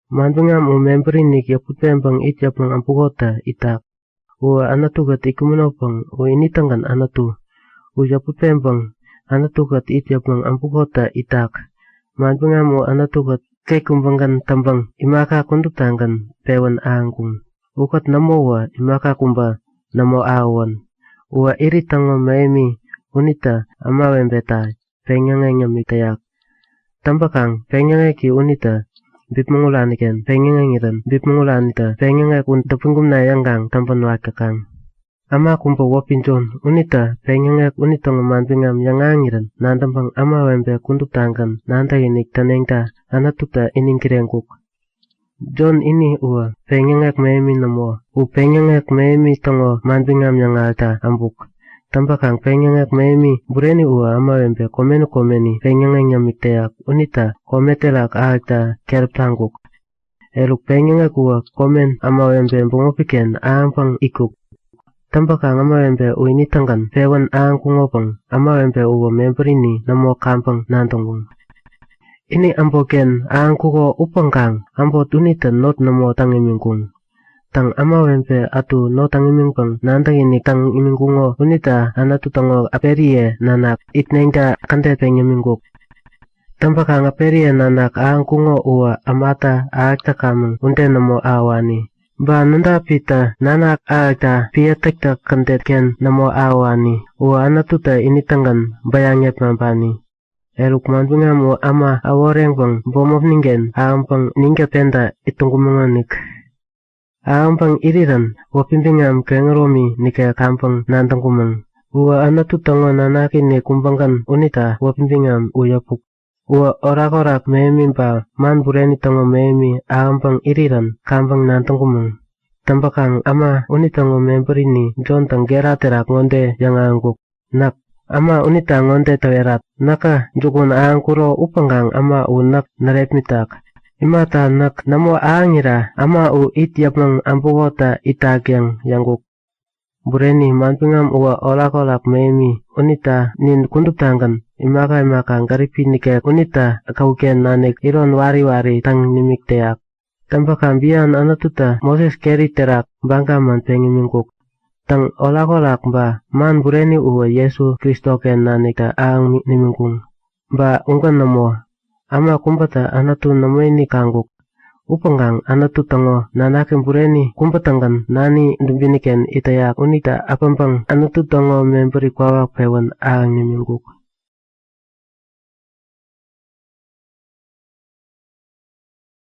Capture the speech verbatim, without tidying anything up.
Manbiŋam u mebäri-inik yäput peŋpäŋ it yäpmäŋ äbukotä itak. Uwä Anutu-kät itkumänopäŋ u ini-tägän Anutu. U yäput peŋpäŋ Anutu-kät it yäpmäŋ äbukotä itak. Manbiŋam u Anutu-kät ket kubägän täŋpäŋ imaka kuduptagän pewän ahäŋkuŋ. Ukät nämo uwä imaka kubä nämo ahäwän. Uwä irit täŋo mähemi unitä ämawebeta peŋyäŋek yämik täyak. Täŋpäkaŋ peŋyäŋeki unitä bipmäŋ urani-ken peŋyäŋeŋirän bipmäŋ uranitä peŋyäŋek u däpigumna yäŋkaŋ täŋpän wak täkaŋ. Äma kubä wäpi Jon unitä peŋyäŋek unitäŋo manbiŋam yäŋahäŋirän nadäŋpäŋ ämawebe kuduptagän nadäkinik täneŋta Anututä iniŋ kireŋkuk. Jon ini uwä peŋyäŋek mähemi nämo, u peŋyäŋek mähemi täŋo manbiŋam yäŋahäkta äbuk. Täŋpäkaŋ peŋyäŋek mähemi bureni uwä ämawebe komeni komeni peŋyäŋek yämik täyak unita kome terak ahäkta keräp taŋkuk. Eruk peŋyäŋek uwä komen ämawebe bämopi-ken ahäŋpäŋ itkuk. Täŋpäkaŋ ämawebe u ini-tägän pewän ahäŋkuŋopäŋ ämawebe uwä mebärini nämo kaŋpäŋ nadäŋkuŋ. Ini äbotken ahäŋkuko upäŋkaŋ äbot unitä not nämo täŋ imiŋkuŋ. Täŋ, ämawebe ätu not täŋ imiŋpäŋ nadäkinik täŋ imiŋkuŋo unita Anutu täŋo äperiye nanak itneŋta kädet peŋ yämiŋkuk. Täŋpäkaŋ äperiye nanak ahäŋkuŋo uwä ämata ahäk täkamäŋ ude nämo ahäwani. Ba nädapitä nanak ahäkta piä täktäk kädetken nämo ahäwani uwä Anututä ini-tägän bäyaŋ yepmaŋpani. Eruk, manbiŋam u äma äworeŋpäŋ bämopnin-ken ahäŋpäŋ ninkät penta it täŋkumäŋonik. Ahäŋpäŋ irirän wäpi biŋam kehäromi nikek kaŋpäŋ nadäŋkumäŋ. Uwä Anutu täŋo nanaki-inik kubägän unita wäpi biŋam u yäpuk. Uwä orakorak mähemi ba man bureni täŋo mähemi ahäŋpäŋ irirän kaŋpäŋ nadäŋkumäŋ. Täŋpäkaŋ äma unitäŋo mebärini Jontä gera terak ŋode yäŋahäŋkuk; Näk! Äma unita ŋode täwerat; Näkä jukun ahäŋkuro upäŋkaŋ äma u näk närepmitak. Imata näk nämo ahäŋira äma u it yäpmäŋ äbukotä itak yäŋ yäŋkuk. Bureni, manbiŋam uwä orakorak mähemi unita nin kuduptagän imaka imaka gäripi nikek unita käwut-ken nanik iron wari wari täŋ nimik täyak. Täŋpäkaŋ bian Anututä Moses keri terak baga man peŋ imiŋkuk. Täŋ, orakorak ba man bureni uwä Jesu Kristoken naniktä ahäŋ nimiŋkuŋ. Ba ugän nämo, äma kubätä Anutu nämoinik kaŋkuk. Upäŋkaŋ Anutu täŋo nanaki bureni kubä-tägän nani dubini-ken it täyak unita äpäŋpäŋ Anutu täŋo mebäri kwawak pewän ahäŋ nimiŋkuk.